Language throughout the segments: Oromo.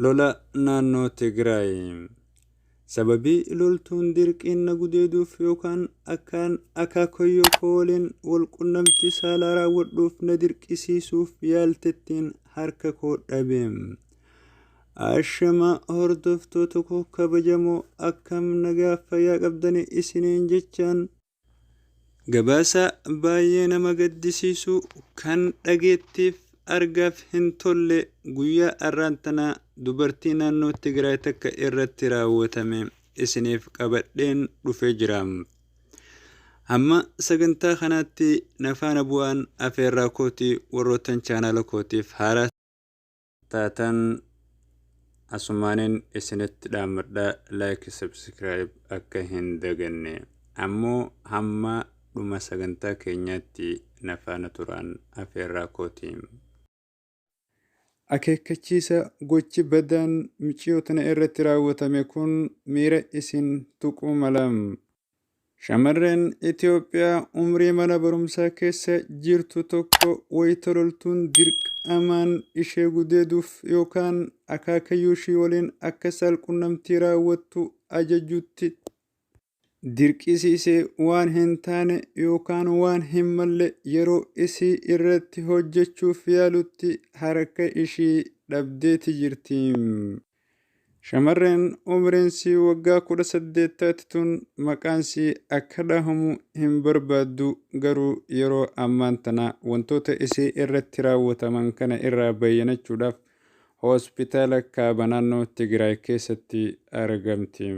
Lola naannoo Tigraay. Sababii loltuun dirqiin na gudeeduuf yookaan akkaan akaakayyuu koo waliin walqunnamtii saalaa raawwadhuuf na dirqisiisuuf yaaltettiin harka koo dhabe. Ashama hordoftoota koo kabajamoo, akkam nagaa fayyaa qabdanii isiniin jechaan, gabaasa baay'ee nama gaddisiisu kan dhageettiif argaaf hin tolle guyyaa har'aan tana dubartii naannoo Tigraay takka irratti raawwatame isiniif qabadheen dhufee jira. Hamma sagantaa kanaatti na faana bu'aan afeerraa kootii. Warroottan chaanaala kootiif haaraa taatan asumaaniin isinitti dhaammadha, like, subscribe akka hin daganne. Ammoo hamma dhuma sagantaa keenyaatti na faana turaan afeerraa kootii. Akeekkachiisa: gochi badaan miciyoo tana irratti raawwatame kun miira isin tuquu mala. Shamarreen Itoophiyaa umrii mana barumsaa keessa jirtu tokko wayita loltuun dirqamaan ishee gudeeduuf yookaan akaakayyuu ishii waliin akka saalqunnamtii raawwattu ajajutti dirqisiisee waan hin taane yookaan waan hin malle yeroo isii irratti hojjechuuf yaalutti harka ishii dhabdeeti jirti. Shamarreen umriinsii waggaa 18 taate tun maqaansii akka dhahamu hin barbaaddu, garuu yeroo ammaan tana wantoota isii irratti raawwataman kana irraa bayyanachuudhaaf hospitaala kaaba naannoo Tigraay keessatti argamti.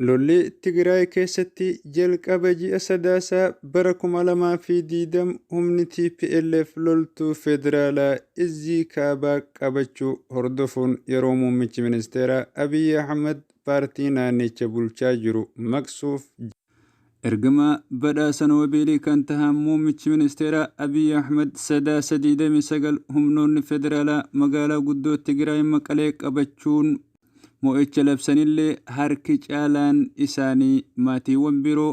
Lolli Tigraay keessatti jalqaba ji'a Sadaasaa bara 2020 humni tplf loltuu federaalaa Izzii Kaabaa qabachuu hordofuun yeroo muummichi ministeeraa Abiy Ahmad paartii naannicha bulchaa jiru maqsuuf Ergamaa badhaasa Noobeelii kan tahan muummichi ministeeraa Abiy Ahmad Sadaasa 29 humnoonni federaalaa magaalaa guddoo Tigraay Maqalee qabachuun mo'icha labsanillee, harki caalaan isaanii maatiiwwan biroo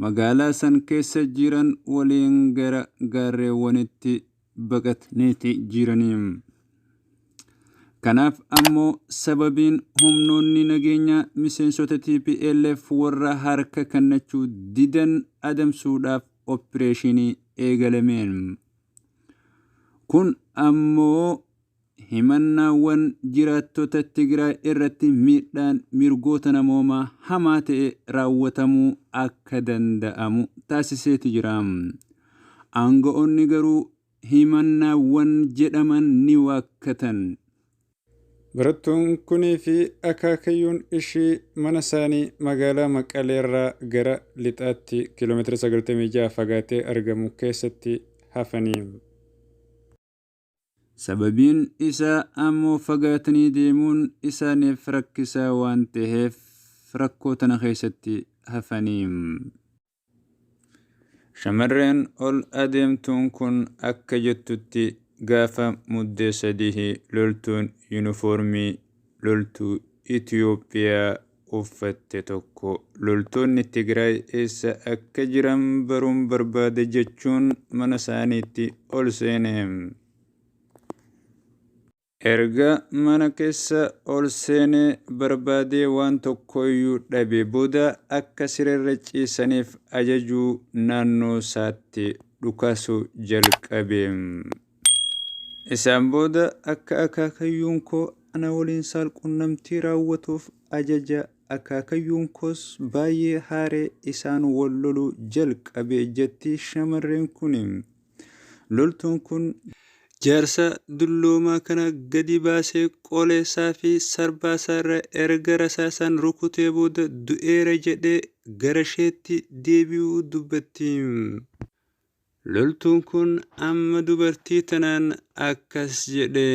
magaalaa san keessa jiran waliin gara gaarreewwanitti baqataniiti jirani. Kanaaf ammoo sababiin humnoonni nageenyaa miseensota tplf warra harka kennachuu didan adamsuudhaaf oppireeshinii eegalameen. Kun ammoo himannaawwan jiraattota Tigraay irratti miidhaan mirgoota namoomaa hamaa ta'e raawwatamuu akka danda'amu taasiseeti jira. Aanga'oonni garuu himannaawwan jedhaman ni waakkatan. Barattuun kunii fi akaakayyuun ishii mana isaanii magaalaa Maqaleerraa gara lixaatti kiiloomeetira 96 fagaatee argamu keessatti hafanii. Sababiin isaa ammoo fagaatanii deemuun isaaniif rakkisaa waan ta'eef rakkoo tana keessatti hafanii. Shamarreen ol adeemtuun kun akka jettutti gaafa Muddee 3 loltuun yunifoormii loltuu Itoophiyaa uffatte tokko loltoonni Tigraay eessa akka jiran baruun barbaada jechuun mana isaaniitti ol seene. Erga mana keessa ol seenee barbaadee waan tokkoyyuu dhabe booda akka sireerra ciisaniif ajajuu naannoosaatti dhukaasuu jalqabe. Isaan booda akka akaakayyuun koo ana waliin saalqunnamtii raawwatuuf ajaja, akaakayyuun koos baay'ee haaree isaan wal loluu jalqabe jetti shamarreen kuni. Loltuun kun jaarsa dulloomaa kana gadi baasee qoleesaafi sarbaasaarra erga rasaasaan rukutee booda du'eera jedhee garasheetti deebi'uu dubbatti. Loltuun kun amma dubartii tanaan akkas jedhe,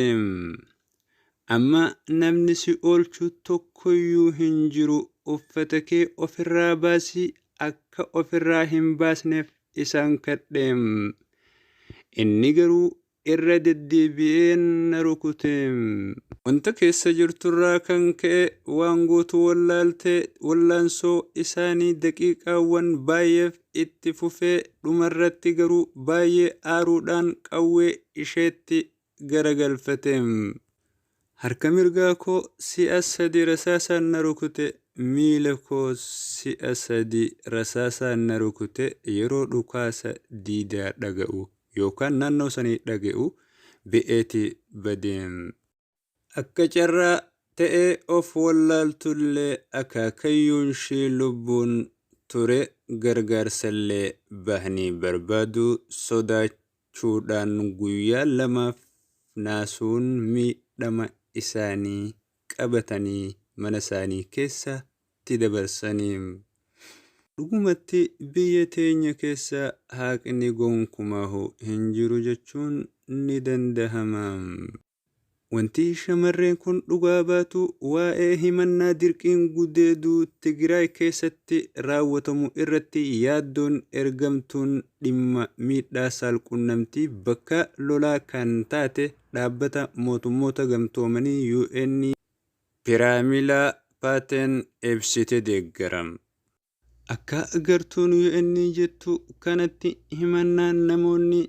Amma namni si oolchu tokkoyyuu hin jiru, uffata kee ofirraa baasi, akka ofirraa hin baasneef isaan kadhe. Inni garuu irra deddeebi'ee na rukute. Wanta keessa jirturraa kan ka'e waan gootu wallaaltee wallaansoo isaanii daqiiqaawwan baay'eef itti fufee dhumarratti garuu baay'ee aaruudhaan qawwee isheetti garagalfate. Harka mirgaa koo si'a sadi rasaasaan na rukute, miila koos si'a sadi rasaasaan na rukute yeroo dhukaasa diidaa dhaga'u yookaan naannoo sanii dhaga'u be'eeti bade. Akka carraa ta'ee of wallaaltullee akaakayyuunshii lubbuun ture gargaarsallee bahanii barbaaduu sodaachuudhaan guyyaa lamaaf naasuun miidhama isaanii qabatanii manasaanii keessatti dabarsani. Dhugumatti biyya teenya keessa haqni gonkumaahu hin jiru jechuun ni dandahama. Wanti shamarreen kun dhugaa baatu waa'ee himannaa dirqiin gudeeduu Tigraay keessatti raawwatamu irratti yaaddoon ergamtuun dhimma miidhaa saalqunnamtii bakka lolaa kan taate Dhaabbata Mootummoota Gamtoomanii UN Piraamilaa Paateen ibsite deeggara. Akka gartuun UN jettu kanatti himannaan namoonni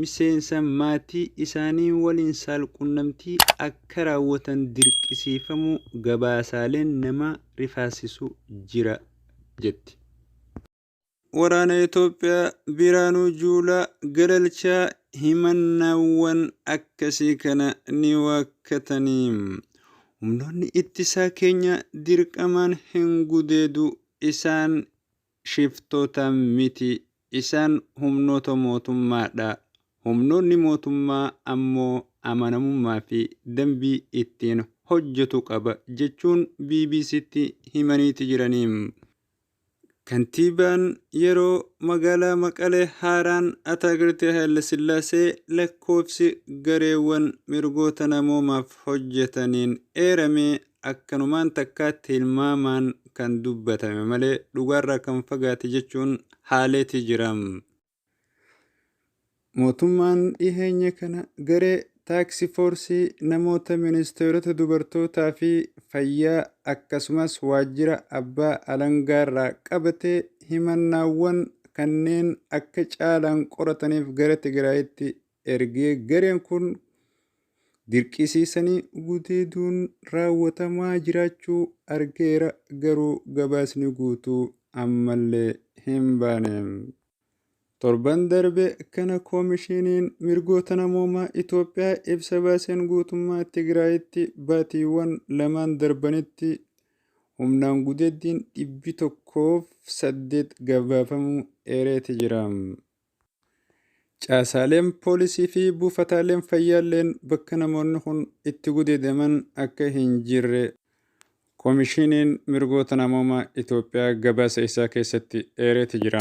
miseensa maatii isaanii waliin saalqunnamtii akka raawwatan dirqisiifamuu gabaasaaleen nama rifaasisu jira jetti. Waraana Itoophiyaa Biraanuu Juulaa galalchaa himannaawwan akkasii kana ni waakkatani. Humnoonni ittisaa keenya dirqamaan hin gudeedu, isaan shiftoota miti, isaan humnoota mootummaa dha. Humnoonni mootummaa ammoo amanamummaa fi dambii ittiin hojjetu qaba jechuun BBCtti himaniiti jirani. Kantiibaan yeroo magaalaa Maqalee haaraan Ataakiltii Hayilasillaasee lakkoofsi gareewwan mirgoota namoomaaf hojjetaniin eerame akkanumaan takkaa tilmaamaan kan dubbatame malee dhugaarraa kan fagaate jechuun haaleeti jira. Mootummaan dhiheenya kana garee taaksi foorsii namoota ministeerota dubartootaa fi fayyaa akkasumas waajjira abbaa alangaarraa qabate himannaawwan kanneen akka caalaan qorataniif gara Tigraayitti ergee gareen kun dirqisiisanii gudeeduun raawwatamaa jiraachuu argeera garuu gabaasni guutuu ammallee hin baane. Torban darbe kana Komishiniin Mirgoota Namoomaa Itoophiyaa ibsa baaseen guutummaa Tigraayitti baatiiwwan lamaan darbanitti humnaan gudeeddiin 108 gabaafamuu eereeti jira. Caasaaleen poolisii fi buufataaleen fayyaalleen bakka namoonni kun itti gudeedaman akka hin jirre Komishiniin Mirgoota Namoomaa Itoophiyaa gabaasa isaa keessatti eereeti jira.